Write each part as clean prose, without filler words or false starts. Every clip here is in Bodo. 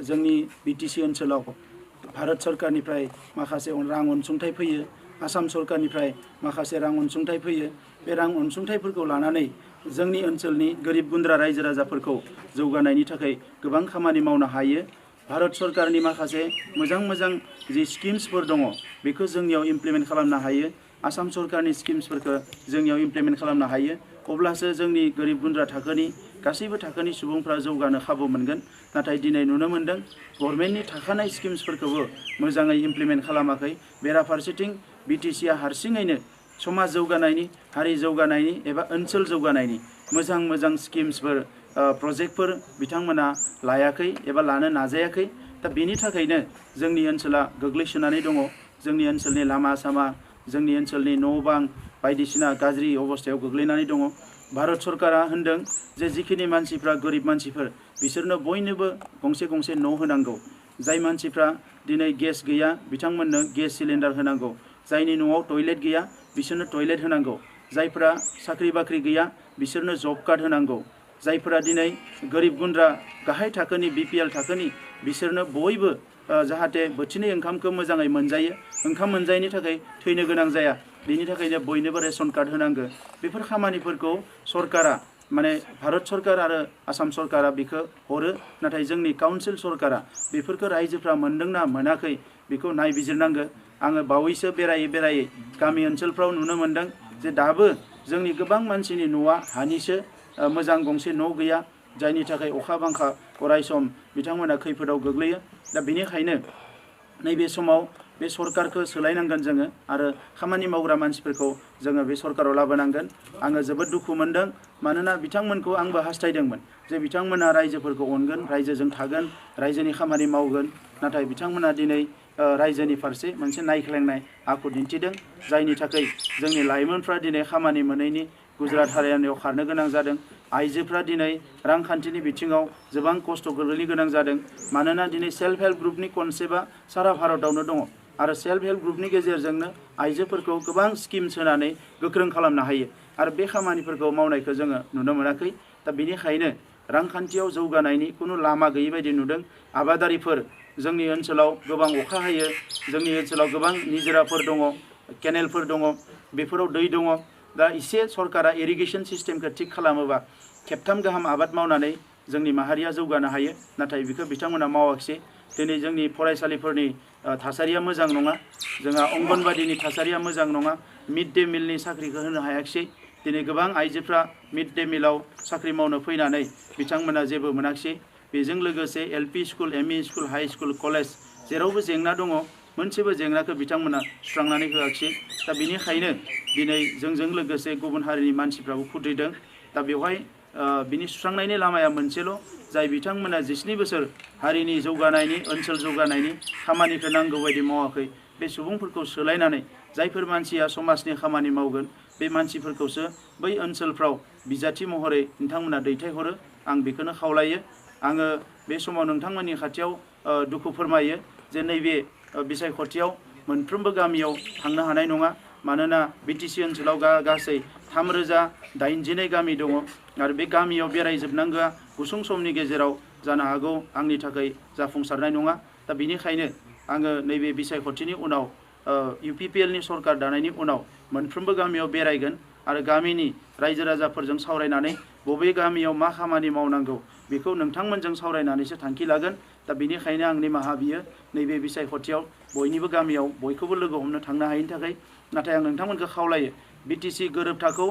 जोंनि बिटिसि ओनसोलाव भारत सरकारनिफ्राय माखासे रां अनसुंथाइ फैयो, आसाम सरकारनिफ्राय माखासे रां अनसुंथाइ फैयो। बे रां अनसुंथाइफोरखौ लानानै जोंनि ओनसोलनि गोरिब गुन्द्रा रायजो राजाफोरखौ जौगानायनि थाखाय गोबां खामानि मावनो हायो। भारत सरकारनि माखासे मोजां जि स्किम्सफोर दङ बेखौ जोंनियाव इमप्लिमेन्ट खालामनो हायो। आसाम सरकारनि स्किम्सफोरखौ जोंनियाव इमप्लिमेन्ट खालामनो हायो। अब्लासो जोंनि गोरिब गुन्द्रा थाखोनि गासैबो थाखोनि सुबुंफ्रा जौगानो खाबु मोनगोन। नाथाय दिनै नुनो मोन्दों गभर्नमेन्टनि थाखानाय स्किम्सफोरखौबो मोजाङै इमप्लिमेन्ट खालामाखै। बेराफारसेथिं बिटिसिआ हारसिङैनो समाज जौगानायनि, हारि जौगानायनि एबा ओनसोल जौगानायनि मोजां स्किम्सफोर प्रजेक्टफोर बिथांमोना लायाखै एबा लानो नाजायाखै। दा बेनि थाखायनो जोंनि ओनसोला गोग्लैसोनानै दङ। जोंनि ओनसोलनि लामा सामा, जोंनि ओनसोलनि न' बां बायदिसिना गाज्रि अबस्थायाव गोग्लैनानै दङ। भारत सरकारा होनदों जे जिखिनि मानसिफ्रा गोरिब मानसिफोर बिसोरनो बयनोबो गंसे गंसे न' होनांगौ। जाय मानसिफ्रा दिनै गेस गैया बिथांमोननो गेस सिलिन्डार होनांगौ। जायनि न'आव टयलेट गैया बिसोरनो टयलेट होनांगौ। जायफोरा साख्रि बाख्रि गैया बिसोरनो जब कार्ड होनांगौ। जायफोरा दिनै गोरिब गुन्द्रा गाहाय थाखोनि BPL थाखोनि बिसोरनो बयबो जाहाथे बोथिनै ओंखामखौ मोजाङै मोनजायो, ओंखाम मोनजायैनि थाखाय थैनो गोनां जाया, बेनि थाखायनो बयनोबो रेशन कार्ड होनांगौ। बेफोर खामानिफोरखौ सरकारा माने भारत सरकार आरो आसाम सरकारा बेखौ हरो। नाथाय जोंनि काउन्सिल सरकारा बेफोरखौ रायजोफ्रा मोनदोंना मोनाखै बेखौ नायबिजिरनांगौ। आङो बावैसो बेरायै गामि ओनसोलफ्राव नुनो मोन्दों जे दाबो जोंनि गोबां मानसिनि न'आ हानिसो, मोजां गंसे न' गैया। जायनि थाखाय अखा बांखा अराय सम बिथांमोना खैफोदाव गोग्लैयो। दा बेनिखायनो नैबे समाव बे सरकारखौ सोलायनांगोन जोङो आरो खामानि मावग्रा मानसिफोरखौ जोङो बे सरकाराव लाबोनांगोन। आङो जोबोद दुखु मोनदों मानोना बिथांमोनखौ आंबो हास्थायदोंमोन जे बिथांमोना रायजोफोरखौ अनगोन, रायजोजों थागोन, रायजोनि खामानि मावगोन। नाथाय बिथांमोना दिनै रायजोनि फारसे मोनसे नायख्लेंनाय आखु दिन्थिदों। जायनि थाखाय जोंनि लाइमोनफ्रा दिनै खामानि मोनैनि गुजरात हारियानायाव खारनो गोनां जादों। आइजोफ्रा दिनै रांखान्थिनि बिथिङाव गोबां खस्थ' गोग्लैनो गोनां जादों। मानोना दिनै सेल्फ हेल्प ग्रुपनि कनसेप्टआ सारा भारतावनो दङ आरो सेल्फ हेल्प ग्रुपनि गेजेरजोंनो आइजोफोरखौ गोबां स्किम्स होनानै गोख्रों खालामनो हायो। आरो बे खामानिफोरखौ मावनायखौ जोङो नुनो मोनाखै। दा बेनिखायनो रांखान्थियाव जौगानायनि खुनु लामा गैयै बायदि नुदों। आबादारिफोर जोंनि ओनसोलाव गोबां अखा हायो, जोंनि ओनसोलाव गोबां निजोराफोर दङ, केनेलफोर दङ, बेफोराव दै दङ। दा एसे सरकारा इरिगेसन सिस्टेमखौ थिग खालामोबा खेबथाम गाहाम आबाद मावनानै जोंनि माहारिया जौगानो हायो। नाथाय बेखौ बिथांमोना मावाखिसै। दिनै जोंनि फरायसालिफोरनि थासारिया मोजां नङा, जोंहा अंगनबादिनि थासारिया मोजां नङा, मिड डे मिलनि साख्रिखौ होनो हायाखिसै। दिनै गोबां आइजोफ्रा मिड डे मिलाव साख्रि मावनो फैनानै बिथांमोना जेबो मोनाखिसै। बेजों लोगोसे LP school, ME school, high school, college जेरावबो जेंना दङ, मोनसेबो जेंनाखौ बिथांमोना सुस्रांनानै होआखिसै। दा बेनिखायनो दिनै जोंजों लोगोसे गुबुन हारिनि मानसिफ्राबो खुद्रिदों। दा बेवहाय बिनि सुस्रांनायनि लामाया मोनसेल', जाय बिथांमोना 19 बोसोर हारिनि जौगानायनि, ओनसोल जौगानायनि खामानिखौ नांगौ बायदि मावाखै। बे सुबुंफोरखौ सोलायनानै जायफोर मानसिया समाजनि खामानि मावगोन बे मानसिफोरखौसो बै ओनसोलफ्राव बिजाथि महरै नोंथांमोना दैथायहरो। आं बेखौनो खावलायो। आङो बे समाव नोंथांमोननि खाथियाव दुखु फोरमायो जे नैबे बिसायख'थियाव मोनफ्रोमबो गामियाव थांनो हानाय नङा। मानोना BTC ओनसोलाव गासै 3089 गामि दङ आरो बे गामियाव बेरायजोबनांगौआ गुसुं समनि गेजेराव जानो हागौ आंनि थाखाय जाफुंसारनाय नङा। दा बेनिखायनो आङो नैबे बिसायख'थिनि उनाव UPPLनि सरकार दानायनि उनाव मोनफ्रोमबो गामियाव बेरायगोन आरो गामिनि रायजो राजाफोरजों सावरायनानै बबे गामियाव मा खामानि मावनांगौ बेखौ नोंथांमोनजों सावरायनानैसो थांखि लागोन। दा बेनिखायनो आं निमाहा बियो नैबे बिसायख'थियाव बयनिबो गामियाव बयखौबो लोगो हमनो थांनो हायैनि थाखाय। नाथाय आं नोंथांमोनखौ खावलायो BTC गोरोबथाखौ,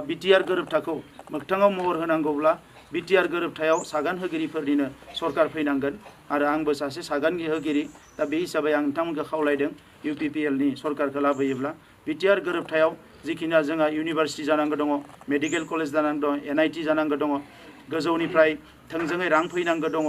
BTR गोरोबथाखौ मोगथाङाव महर होनांगौब्ला BTR गोरोबथायाव सागान होगिरिफोरनिनो सरकार फैनांगोन आरो आंबो सासे सागान होगिरि। दा बे हिसाबै आं नोंथांमोनखौ खावलायदों UPPLनि सरकारखौ लाबोयोब्ला BTR गोरोबथायाव जिखिनिया जोंहा इउनिभारसिटि जानांगौ दङ, मेडिकेल कलेज जानांगौ दङ, NIT जानांगौ दङ, गोजौनिफ्राय थोंजोङै रां फैनांगौ दङ,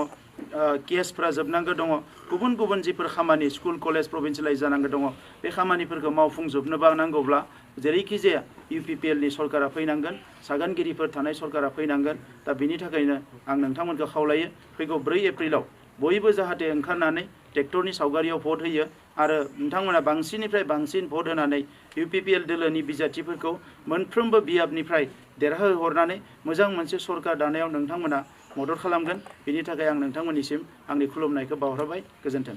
केसफ्रा जोबनांगौ दङ, गुबुन गुबुन जिफोर खामानि स्कुल कलेज प्रभिन्सियेलाइज जानांगौ दङ, बे खामानिफोरखौ मावफुंजोबनोबा नांगौब्ला जेरैखि जाया UPPLनि सरकारा फैनांगोन, सागानगिरिफोर थानाय सरकारा फैनांगोन। दा बेनि थाखायनो आं नोंथांमोनखौ खावलायो फैगौ 4 एप्रिलाव बयबो जाहाथे ओंखारनानै ट्रेक्टरनि सावगारियाव भट होयो आरो नोंथांमोना बांसिननिफ्राय बांसिन भट होनानै UPPL दोलोनि बिजाथिफोरखौ मोनफ्रोमबो बियाबनिफ्राय देरहाहोहरनानै मोजां मोनसे सरकार दानायाव नोंथांमोना मदद खालामगोन। बेनि थाखाय आं नोंथांमोननिसिम आंनि खुलुमनायखौ बावहरबाय। गोजोन्थों।